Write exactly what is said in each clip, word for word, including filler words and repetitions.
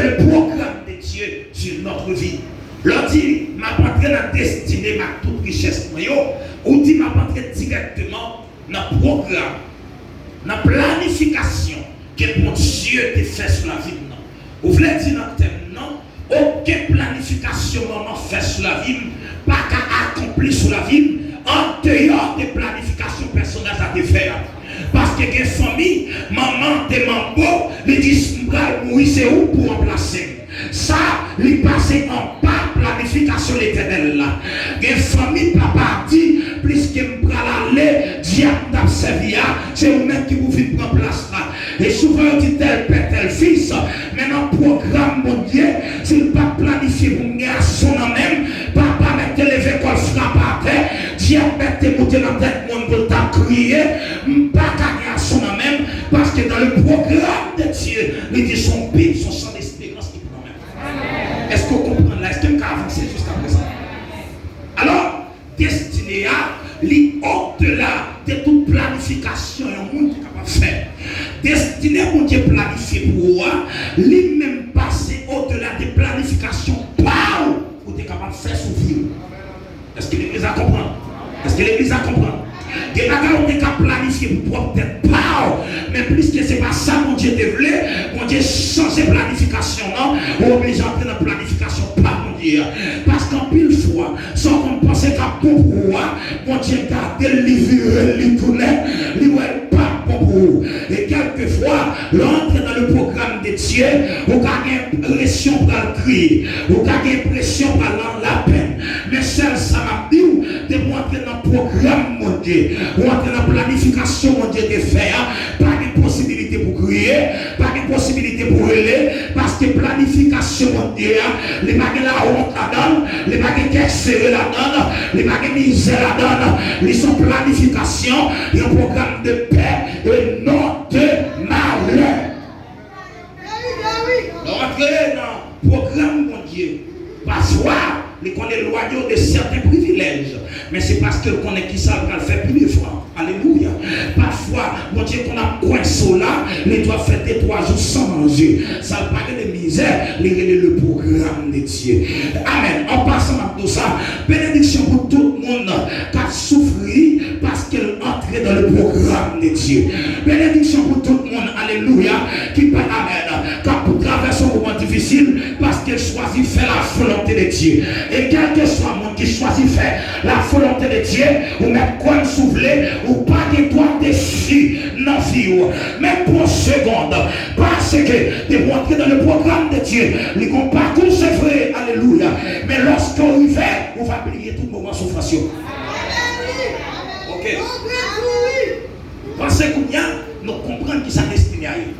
Le programme de Dieu sur notre vie. Lè w di, "M ap antre nan destine m ak tout richès mwen yo," ou di, "M ap antre dirèkteman nan pwogram, nan planifikasyon ke Bondye te fè sou lavi m nan." Ou vle di nan tèm nan, okenn planifikasyon manman fè sou lavi m pa ka akonpli sou lavi m andeyò de planifikasyon pèsonèl sa te fè a. Paske gen fanmi, manman te manbo, li di, "M pral mouri, se ou k pou ranplase m." Sa, li pase anba planifikasyon Letènèl la. Gen fanmi papa ap di, "Pliske m pral ale, dyab m t ap sèvi a, se ou menm ki pou vin pran plas la." E souvan yo di, "Tèl pè, tèl fis," men nan pwogram Bondye, si l pa t planifye pou m gen ason nan men m, papa mèt te leve kò l frape atè, dyab mèt te moute nan tèt moun pou l t ap kriye, m pa ka gen ason nan men m, paske dans le programme de Dieu, li di se yon Bib, se yon chan de esperans ki pou nan men m. Èske w konprann la? Èske m ka avanse jiskaprezan? Alò, destine a, li odela de tout planifikasyon yon moun te kapab fè. Destine Bondye planifye pou ou a, li menm pase odela de planifikasyon pa w ou te kapab fè sou vi w. Èske legliz la konprann? Èske legliz la konprann? Gen bagay ou te ka planifye pou pwòp tèt pa w, men pliske se pa sa Bondye te vle, Bondye chanje planifikasyon nan, ou oblije antre nan planifikasyon pa Bondye a. Paske anpil fwa, sa w konn panse k ap bon pou ou a, Bondye gade l, li vire l, li tounen, li wè l p ap bon pou ou. E kèlkefwa, lè w antre nan le pwogram de Dye, ou ka gen enpresyon pral kriye, ou ka gen enpresyon pral nan lapenn. Men sèl sa m ap di w, depi w antre nan pwogram Bondye, ou antre nan planifikasyon Bondye te fè a, pa gen posibilite pou kriye, pa gen posibilite pou rele, paske planifikasyon Bondye a, li pa gen lawont ladan l, li pa gen kè sere ladan l, li pa gen mizè ladan l. Li se yon planifikasyon, yon pwogram de pè e non de malè. Lè w antre nan pwogram Bondye, pafwa, li konn elwanye w de sèten privilèj, men se paske l konnen kisa l pral fè pi devan. Alelouya. Pafwa, Bondye konn ap kwense w la, li dwe fè de twa jou san manje. Sa l pa rele mizè, li rele le programme de Dye. Amèn. An pasan, m ap di w sa, benediksyon pou tout moun k ap soufri paske l antre dans le programme de Dye. Benediksyon pou tout moun, alelouya, ki pa, amèn, k ap travèse yon moman difisil paske l chwazi fè la volonté de Dye. E kèlkeswa moun ki chwazi fè la volonté de Dye, ou mèt kwè m si w vle, ou pa gen dwa desi nan vi w, menm pou yon segonn, paske depi w antre dans le programme de Dye, li gon pakou, se vre, alelouya, men lòske w rive, ou va bliye tout moman soufrans yo. Ok. Panse kounye a, nou konprann kisa destine a ye.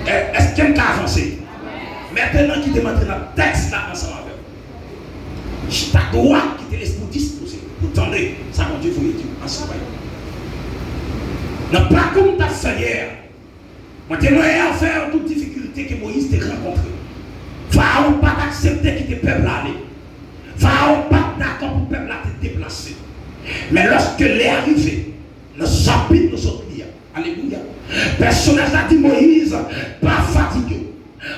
È, èske m ka avanse? Mentenan, kite m antre nan tèks la ansanm avè w. Chita dwat, kite lespri w dispoze pou tande sa Bondye voye di w ansanm avè w. Nan pakou m t ap fè yè a, mwen temwaye avè w tout difikilte ke Moyiz te rankontre. Farawon pa t aksepte kite pèp la ale. Farawon pa t dakò pou pèp la te deplase. Men lòske lè a rive, nan chapit nou sot li a, alelouya, pèsonaj la di Moyiz, "Pa fatige w.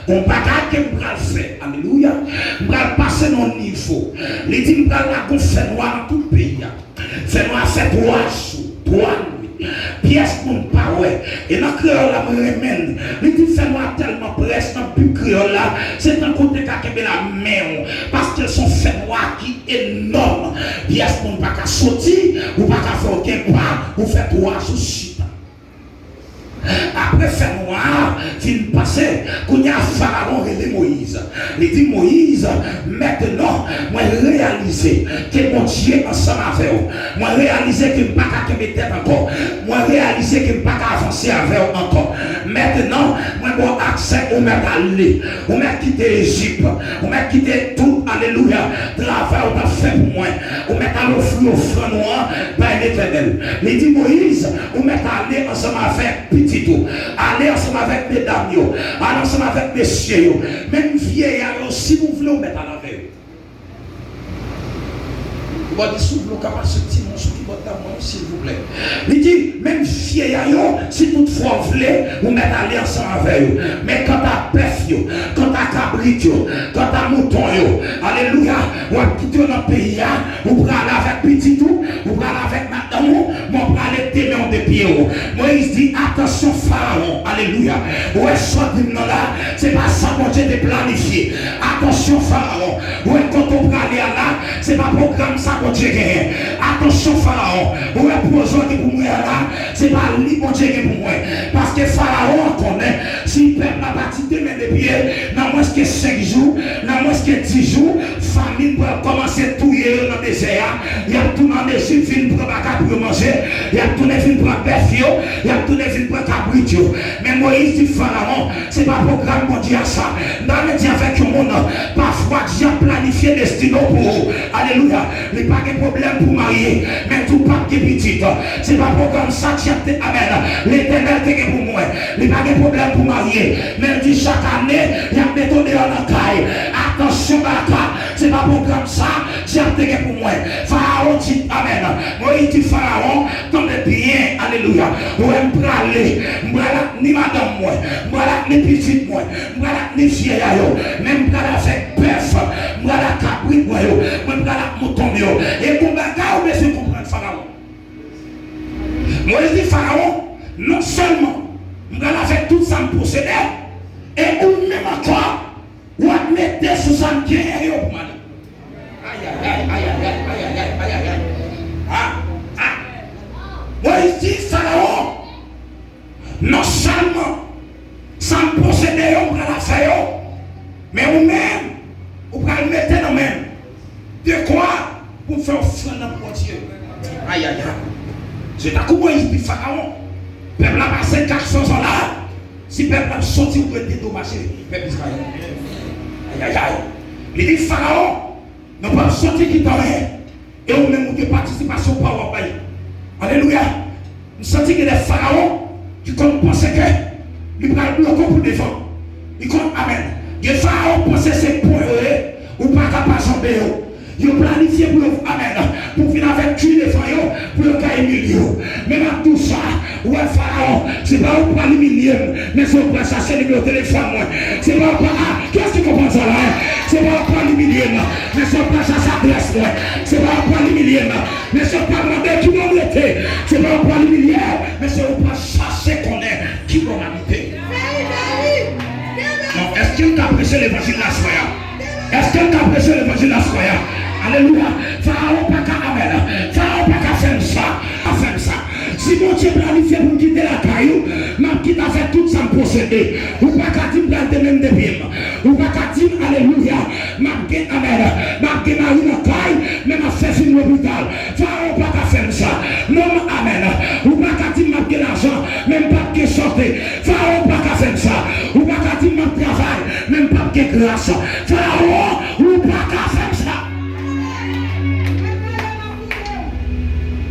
Gon bagay ke m pral fè, alelouya, m pral pase nan yon nivo." Li di, "M pral lage yon fènwa nan tout peyi a." Fènwa a fè twa jou, twa nwit. Pyès moun pa wè. E nan kreyòl la, mwen renmen l. Li di fènwa a tèlman près, nan Bib kreyòl la, se tankou w te ka kenbe l ak men w. Paske l se yon fènwa ki enòm. Pyès moun pa ka soti, ou pa ka fè okenn pa, ou fè twa jou chita. Apre fènwa a fin pase, kounye a Farawon rele Moyiz. Li di, "Moyiz, mentenan, mwen reyalize ke Bondye ansanm avè w. Mwen reyalize ke m pa ka kenbe tèt ankò. Mwen reyalize ke m pa ka avanse avè w ankò. Mentenan, mwen ba w aksè, ou mèt ale. Ou mèt kite Ejip. Ou mèt kite tout, alelouya, travay ou t ap fè pou mwen. Ou mèt al ofri ofrann ou an bay Letènèl." Li di, "Moyiz, ou mèt ale ansanm avèk pitit ou. Ale ansanm avèk medam yo. Ale ansanm avèk mesye yo. Menm vyeya yo, si nou vle, ou mèt ale avè yo." Bòdis, ou vle, ou ka pase timoun sou kibòd la pou mwen, silvouplè. Li di, menm vye a yo, si toutfwa w vle, ou mèt ale ansanm avè yo. Men kanta bèf yo, kanta kabrit yo, kanta mouton yo, alelouya, w ap kite yo nan peyi a, ou prale avèk pitit ou, ou prale avèk madanm ou, men w prale de men w de pye w. Moyiz di, atansyon Farawon, alelouya. Ou wè sa w di m nan la, se pa sa Bondye te planifye. Atansyon Farawon, ou wè kote w prale a la, se pa pwogram sa Bondye genyen. Atansyon Farawon, ou wè pwojè w gen pou mwen a la, se pa li Bondye gen pou mwen. Paske Farawon konnen, si pèp la pati de men de pye, nan mwens ke senk jou, nan mwens ke dis jou, famin pral kòmanse touye yo nan dezè a. Y ap tounen ann Ejip vin pran bagay pou yo manje. Y ap tounen vin pran bèf yo. Y ap tounen vin pran kabrit yo. Men Moyiz di Farawon, se pa pwogram Bondye a sa. M ta vle di avèk yon moun, pafwa dyab planifye destine w pou ou. Alelouya. Li pa gen pwoblèm pou marye, men tou p ap gen pitit. Se pa pwogram sa dyab te, amèn, Letènèl te gen pou mwen. Li pa gen pwoblèm pou marye, men l di chak ane, y ap mete w deyò nan kay. Atansyon baka, se pa pwogram sa dyab te gen pou mwen. Farawon di, amèn. Moyiz di Farawon, tande byen, alelouya. Ou wè m prale, m pral ak ni madanm mwen, m pral ak ni pitit mwen, m pral ak ni vye a yo, men m pral avèk bèf, m pral ak kabrit mwen yo, mwen pral ak mouton m yo. E gon bagay ou bezwen konprann, Farawon. Moyiz di Farawon, non sèlman m pral avèk tout sa m posede, e ou menm ankò, w ap mete sou sa m genyen yo pou m ale. Ayayay, ayayay, ayayay, ayayay. A, a. Moyiz di Farawon, non sèlman sa m posede yo, m pral afè yo, men ou menm, ou pral mete nan men m dekwa pou m fè ofrann nan pou Bondye. Ayayay. Se tankou Moyiz di Farawon, pèp la pase kat san zan la, si pèp la ap soti, ou dwe dedomaje pèp Izrayèl. Ayayay. Li di Farawon, nou p ap soti kite anyen. E ou menm, ou gen patisipasyon pa w ap bay. Alelouya. M santi gen de Farawon ki konn panse ke li pral bloke w pou devan. Li konn, amèn. Gen Farawon panse se pon yo ye, ou pa ka pa janbe yo. Yo planifye pou yo, amèn, pou vin avèk kwi devan yo, pou yo ka imilye w. Men m ap di w sa, ou wè Farawon, se pa ou k pral imilye m, men se ou k pral chache nimewo telefòn mwen. Se pa ou k pral, a, kiyès ki konprann sa la, en? Se pa ou k pral imilye m, men se ou k pral chache adrès mwen. Se pa ou k pral imilye m, men se ou k pral mande ki bò m rete. Se pa ou k pral imilye m, men se ou k pral chache konnen ki bò m abite. Non, èske m ka preche levanjil la swè a? Èske m ka preche levanjil la swè a? Alelouya. Farawon pa ka, amèn. Farawon pa ka fè m sa. Pa fè m sa. Si Bondye planifye pou m kite lakay ou, m ap kite avèk tout sa m posede. Ou pa ka di m pral demen m depi m. Ou pa ka di m, alelouya, m ap gen, amèn, m ap gen mari nan kay, men m ap fè fim lopital. Farawon pa ka fè m sa. Non, amèn. Ou pa ka di m m ap gen lajan, men m p ap gen sante. Farawon pa ka fè m sa. Ou pa ka di m m ap travay, men m p ap gen gras. Farawon, ou pa ka fè m sa.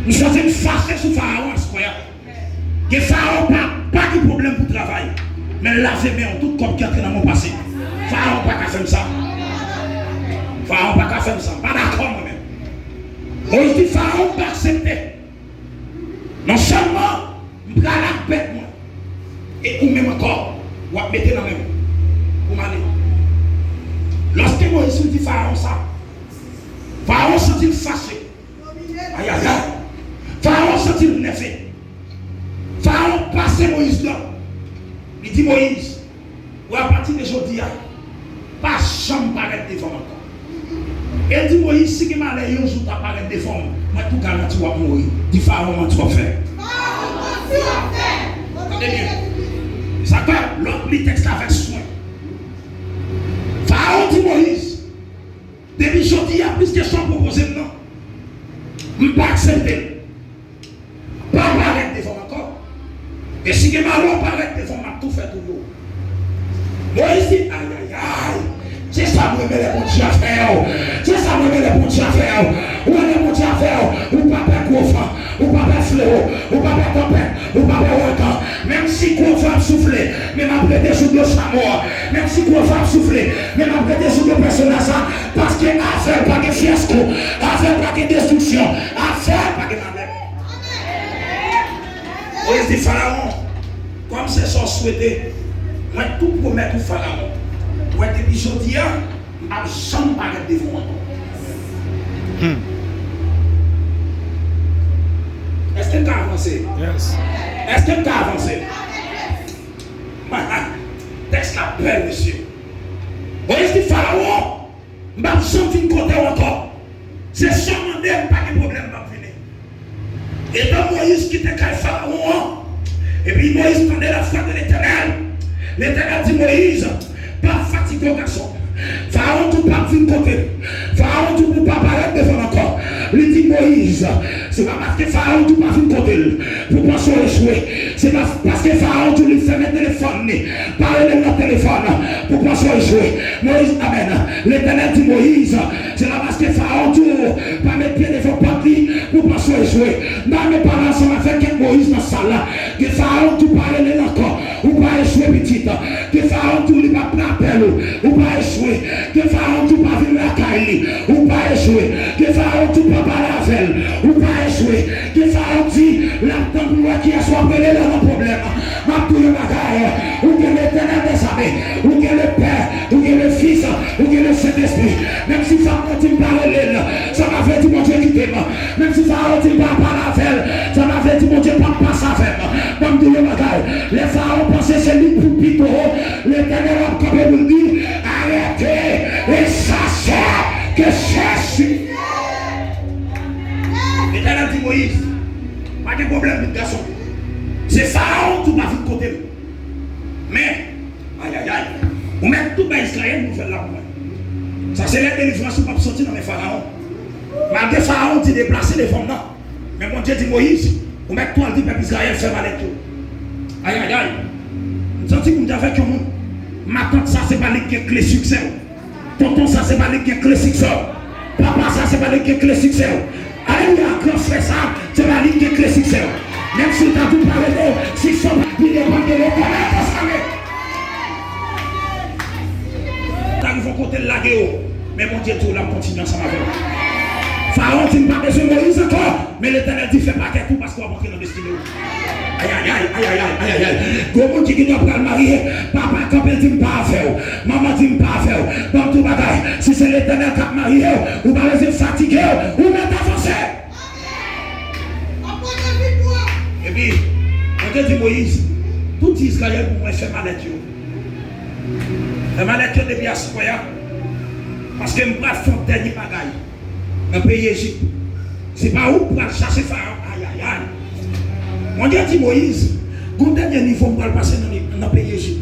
M santi m fache sou Farawon aswè a. Gen Farawon pa, pa gen pwoblèm pou travay, men l lave men w, tout kòb ki antre nan men w pase. Farawon pa ka fè m sa. Farawon pa ka fè m sa. M pa dakò mwen menm. Moyiz di Farawon pa aksepte. Non sèlman m pral ak bèt mwen, e ou menm ankò, w ap mete nan men m pou m ale. Lòske Moyiz fin di Farawon sa, Farawon santi l fache. Ayayay. Farawon santi l nève. Farawon pase Moyiz nan. Li di Moyiz, ou, apati de jodi a, pa janm parèt devan m ankò. E l di Moyiz, si gen malè yon jou w ta parèt devan m, mwen tou garanti w ap mouri. Di Farawon, manti w ap fè. Farawon, manti w ap fè. Tande byen. Sa k fè, lè w ap li tèks la avèk swen. Farawon di Moyiz, depi jodi a, piske sa w pwopoze m nan, m pa aksepte l. Pa parèt devan m ankò. E si gen malè w parèt devan m, m ap tou fè tou yo. Moyiz di, ayayay, se sa m renmen lè Bondye a fè w. Se sa m renmen lè Bondye a fè w. Ou wè lè Bondye a fè w, ou pa pè gwo van, ou pa pè flewo, ou pa pè tanpèt, ou pa pè ouragan. Menm si gwo van ap soufle, men m ap rete sou do chamo a. Menm si gwo van ap soufle, men m ap rete sou do pèsonaj sa. Paske avè l pa gen fyasko, avè l pa gen destriksyon, avè l pa gen malè. Moyiz di Farawon, kòm se sa w swete, mwen tou pwomèt ou Farawon, mwen depi jodi a, m p ap janm parèt devan w ankò. Èske m ka avanse? Èske m ka avanse? Tèks la bèl, mesye. Moyiz di Farawon, m p ap janm vin kote w ankò. Se sa w mande m, pa gen pwoblèm, m ap vini. Etan Moyiz kite kay Farawon an, epi Moyiz tande lavwa de Letènèl, Letènèl di Moyiz, pa fatige w, gason. Farawon di w p ap vin kote l. Farawon di w pou w pa parèt devan l ankò. Li di Moyiz, se pa paske Farawon di w pa vin kote l pou w panse w echwe. Se pa paske Farawon di w li fèmen telefòn li, pa rele l nan telefòn pou w panse w echwe. Moyiz, amèn. Letènèl di Moyiz, se pa paske Farawon di w pa met pye devan pòt li pou w panse w echwe. M ta renmen pale ansanm avèk kèk Moyiz nan sal la. Gen Farawon di w pa rele l ankò, ou pa echwe, pitit. Gen Farawon di w li p ap nan apèl ou, ou pa echwe. Gen Farawon di w pa vin lakay li, ou pa echwe. Gen Farawon di w pa pale avè l, ou pa echwe. Gen Farawon di l ap tann pou l wè kiyès w ap rele lè w nan pwoblèm. M ap di w yon bagay, ou gen Letènèl dèzame, ou gen Lepè, ou gen Lefis, ou gen Lesentespri. Menm si Farawon di m pa rele l, sa pa vle di Bondye kite m. Menm si Farawon di m pa pale avè l, sa pa vle di Bondye p ap pase avè m. Ban m di w yon bagay, lè Farawon panse se li k pou pito, Letènèl ap kanpe pou l di, arrêtez et sachez que je suis. Letènèl di Moyiz, pa gen pwoblèm, pitit gason. Se Farawon tou pa vin kote m. Men, ayayay, ou mèt tou bay Izrayèl nouvèl la pou mwen. Sa se lè delivrans ou p ap soti nan men Farawon. Malgre Farawon di deplase devan m nan, men Bondye di Moyiz, ou mèt tou al di pèp Izrayèl fè malèt yo. Ayayay, m santi pou m te avèk yon moun. Matant sa se pa li k gen kle siksè w. Tonton sa se pa li k gen kle siksè w. Papa sa se pa li k gen kle siksè w. Alelouya, gran frè sa se pa li k gen kle siksè w. Menm si l ta di w pa rele w, siksè w pa pi depann de Letènèl dèzame. T arive yon kote l lage w, men Bondye di w l ap kontinye ansanm avè w. Farawon di m pa bezwen Moyiz ankò, men Letènèl di fè pakèt ou paske w ap antre nan destine w. Ayayay, ayayay, ayayay. Gwo moun ki gendwa pral marye, papa kanpe l di m pa avè w, manman di m pa avè w. Ban m di w bagay, si se Letènèl k ap marye w, ou pa bezwen fatige w, ou mèt avanse. Epi, Bondye di Moyiz, tou di Izrayèl pou mwen fè malèt yo. Fè malèt yo depi aswè a, paske m pral fè yon dènye bagay nan peyi Ejip. Se pa ou k pral chache Farawon. Ayayay. Bondye di Moyiz, gon dènye nivo m pral pase nan, nan peyi Ejip.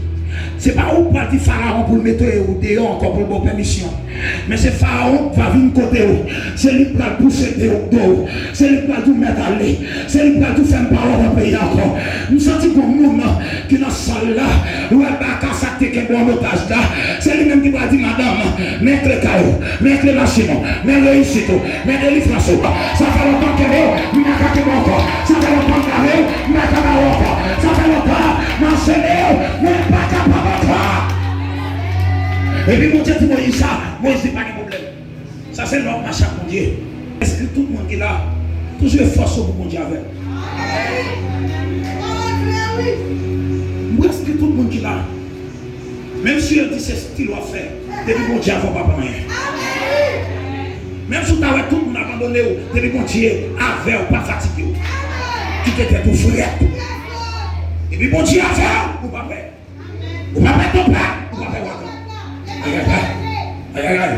Se pa ou k pral di Farawon pou l mete ou deyò ankò, pou l ba w pèmisyon. Men se Farawon k va vin kote w. Se li k pral pouse de w, do w. Se li k pral di w mèt ale. Se li k pral di w fè m pa wè w nan peyi a ankò. M santi gon moun ki nan sal la, ou wè baka sa k te kenbe w an otaj la. Se li menm ki pral di madanm, men kle kay ou, men kle machin ou, men reyisit ou, men delivrans ou. Sa fè lontan m kenbe w, m pa ka kenbe w ankò. Sa fè lontan m gare w, m pa ka gare w ankò. Sa fè lontan m anchene w, mwen pa kapab ankò. Epi Bondye di Moyiz sa, Moyiz di pa gen pwoblèm. Sa se lè w ap mache ak Bondye. Enskri tout moun ki la, toujou fòse w pou Bondye avè w. M enskri tout moun ki la. Menm si yo di se stil w ap fè, depi Bondye avè w pa pou anyen. Menm si w ta wè tout moun abandone w, depi Bondye avè w pa fatige w. Kite tèt ou frèt. Depi Bondye avè w, ou pa pè. Ou pa pè tonpè, ou pa pè wagan. Ayayay. Ayayay.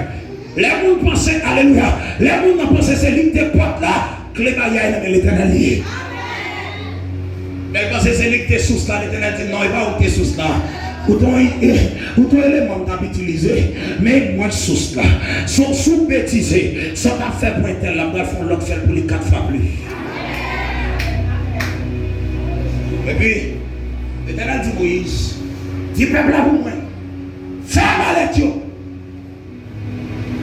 Lè moun panse, alelouya, lè moun nan panse se li k te pòt la, kle baryè a nan men Letènèl li ye. Lè l panse se li k te sous la, Letènèl di l non, e pa ou k te sous la. Ou t on, ou t on eleman m t ap itilize, men mwen sous la. Si w, si w betize, sa w t ap fè pou entèl la, m pral fè yon lòt fè l pou li kat fwa plis. Epi, Letènèl di Moyiz, di pèp la pou mwen, fè malèt yo.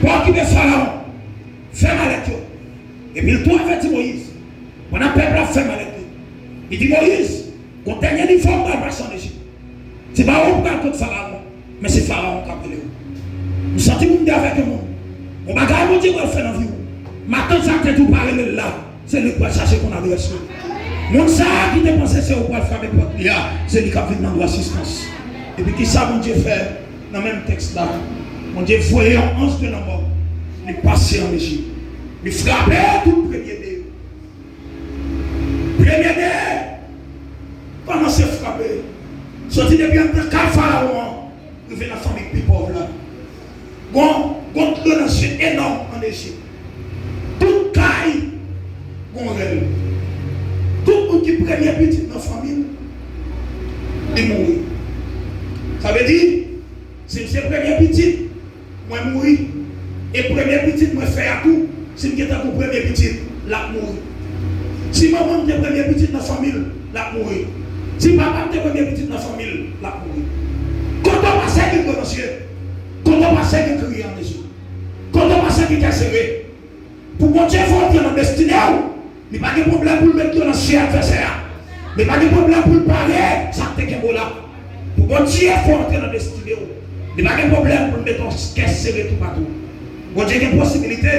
Pa okipe Farawon, fè malèt yo. Epi l tou avèti Moyiz, pandan pèp la ap fè malèt li, li di Moyiz, Gon dènye nivo w pral pase an Ejip. Se pa ou pral kont Farawon, men se Farawon k ap rele w. M santi pou m te avèk yon moun. Yon bagay Bondye pral fè nan vi w. Matant sa k te di w pa rele l la, se li k pral chache konn adrès ou. Moun sa a ki te panse se ou pral frape pòt li a, se li k ap vin mande w asistans. Epi kisa Bondye fè nan menm tèks la? Bondye voye yon anj de lanmò. Li pase an Ejip. Li frape tout premye de yo. Premye de kòmanse frape. Soti depi anndan kay Farawon an, rive nan fanmi k pi pòv la. Gon, gon dlo nan zye enòm an Ejip. Tout kay gon rèl. Tout moun ki premye pitit nan fanmi l, li mouri. Sa vle di, si m se premye pitit, mwen mouri. E premye pitit mwen fè a tou, si m gentan gon premye pitit, l ap mouri. Si manman m te premye pitit nan fanmi l, l ap mouri. Si papa m te premye pitit nan fanmi l, l ap mouri. Kote w pase gen dlo nan zye. Kote w pase gen kriye an Ejip. Kote w pase gen kè sere. Pou Bondye fè w antre nan destine w, li pa gen pwoblèm pou l met dlo nan zye advèsè a. Li pa gen pwoblèm pou l pare sa k te kenbe w la. Pou Bondye fè w antre nan destine w, li pa gen pwoblèm pou l met yon kè sere toupatou. Bondye gen posibilite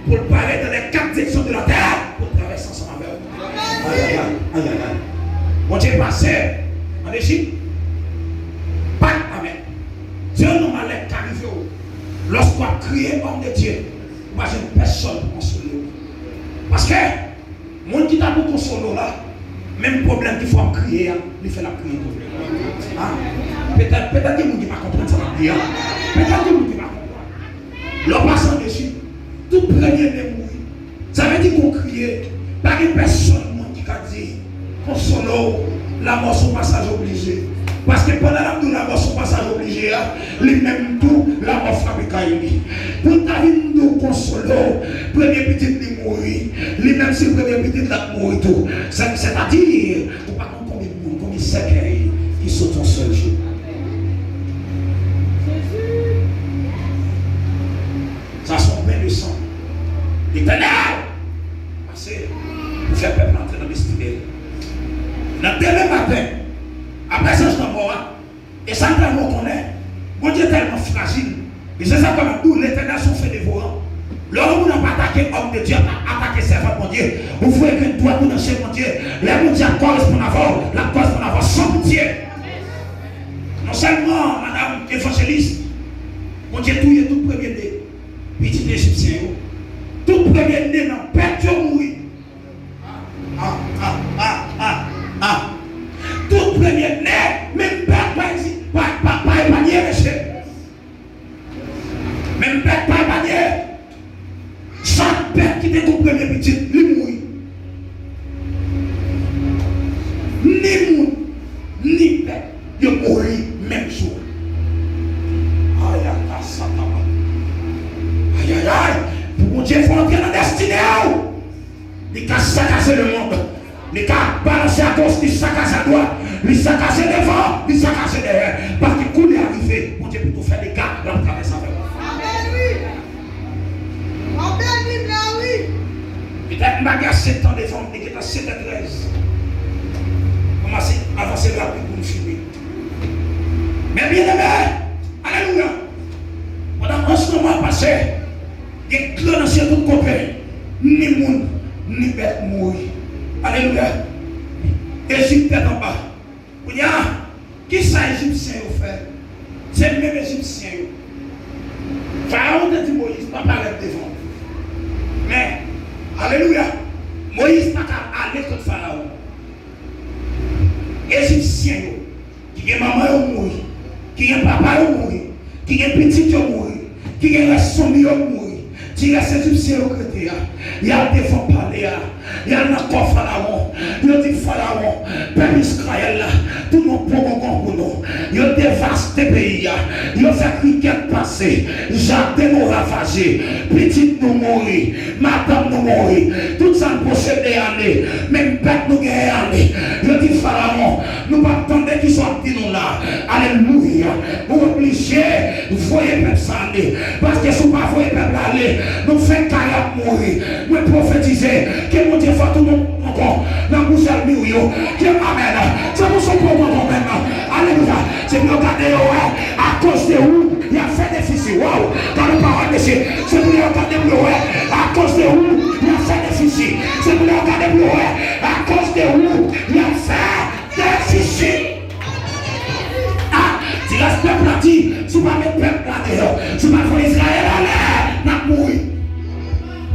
pou l pare dans les quatre directions de la terre pou l travèse ansanm avè w. Ayayay, ayayay. Bondye pase an Ejip. Pat, amèn. Se yon non malè k ka rive w. Lòske w ap kriye, homme de Dieu, ou pa jwenn pèsonn pou konsole w. Paske moun ki ta pou konsole w la, menm pwoblèm ki fè w ap kriye a, li fè l ap kriye tou. A? Petèt, petèt gen moun ki pa konprann sa m ap di a. Petèt gen moun ki pa konprann. Lè w pase an Ejip, tout premye ne mouri. Sa vle di ke w kriye, pa gen pèsonn moun ki ka di, konsole w, lanmò se yon pasaj oblije. Paske pandan l ap di w lanmò se yon pasaj oblije a, li menm tou, lanmò frape kay li. Pou l ta vin di w konsole w, premye pitit li mouri, li menm si l premye pitit l ap mouri tou. Sè, sètadi, ou pa konn konbyen moun, konbyen sèkèy ki sot yon sèl jou. Sa se yon ben de san. Letènèl pase pou fè pèp la antre nan destine l. Nan demen maten, apre zanj lanmò a, e sa m tèlman konnen, Bondye tèlman frajil. E se sa k fè m ap di w, Letènèl se yon fe devoran. Lè yon moun ap atake homme de Dieu, ap atake sèvant Bondye, ou voye grenn dwèt ou nan je Bondye. Lè Bondye ap koresponn avè w, l ap koresponn avè w san pitye. Non sèlman madanm evanjelis, Bondye touye tout premye ne pitit ejipsyen yo. Tout premye ne nan bèt yo mouri. A, a, a, a, a. Tout premye ne, menm bèt pa, pa, pa, pa epanye, mesye. Menm bèt pa epanye. Chak bèt ki te gon premye pitit, li mouri. Ni moun, ni bèt, yo mouri menm jou. Ayayay, satama. Ayayay, pou Bondye fè w antre nan destine w, li ka sakaze lemonn. Li ka balanse agoch, li sakaze adwat, li sakaze devan, li sakaze dèyè. Paske kou li a rive, Bondye pito fè dega, l ap travèse avè w. Amèn, wi. W ap beni m la, wi. Petèt m pa gen ase tan devan m, li gentan sèt è trèz. Kòmanse avanse rapid pou m fini. Men byeneme, alelouya. Pandan ansanm an pase, gen dlo nan syèl tout kote, ni moun, ni bèt mouri. Alelouya. Ejip tèt anba. Kounye a, kisa Ejipsyen yo fè? Se menm Ejipsyen yo. Farawon te di Moyiz, "Pa parèt devan m." Men, alelouya, Moyiz pa ka ale kot Farawon. Ejipsyen yo, ki gen manman yo mouri, ki gen papa yo mouri, ki gen pitit yo mouri, ki gen rès fanmi yo mouri, ti rès Ejipsyen yo k rete a, y al devan palè a, y al nan kò Farawon, yo di, "Farawon, pèp Izrayèl la tounen yon pwogongon pou nou. Yo devaste peyi a, yo fè krikèt pase, jaden nou ravaje, pitit nou mouri, madanm nou mouri, tout sa n posede ale, menm bèt nou genyen ale." Yo di, "Farawon, nou p ap tande kisa w ap di nou la." Alelouya. Ou oblije voye pèp sa ale. Paske si w pa voye pèp la ale, nou fenk kay ap mouri. Mwen pwofetize ke Bondye fè w tounen yon pwogongon nan bouzèl miwo Yo, di amèn. Se pou sa w poko konprann nan. Alelouya. Se pou yo gade yo wè, akoz de ou, y ap fè defisi. Waw. Gade pawòl Mesye. Se pou yo gade pou yo wè, akoz de ou, y ap fè defisi. Se pou yo gade pou yo wè,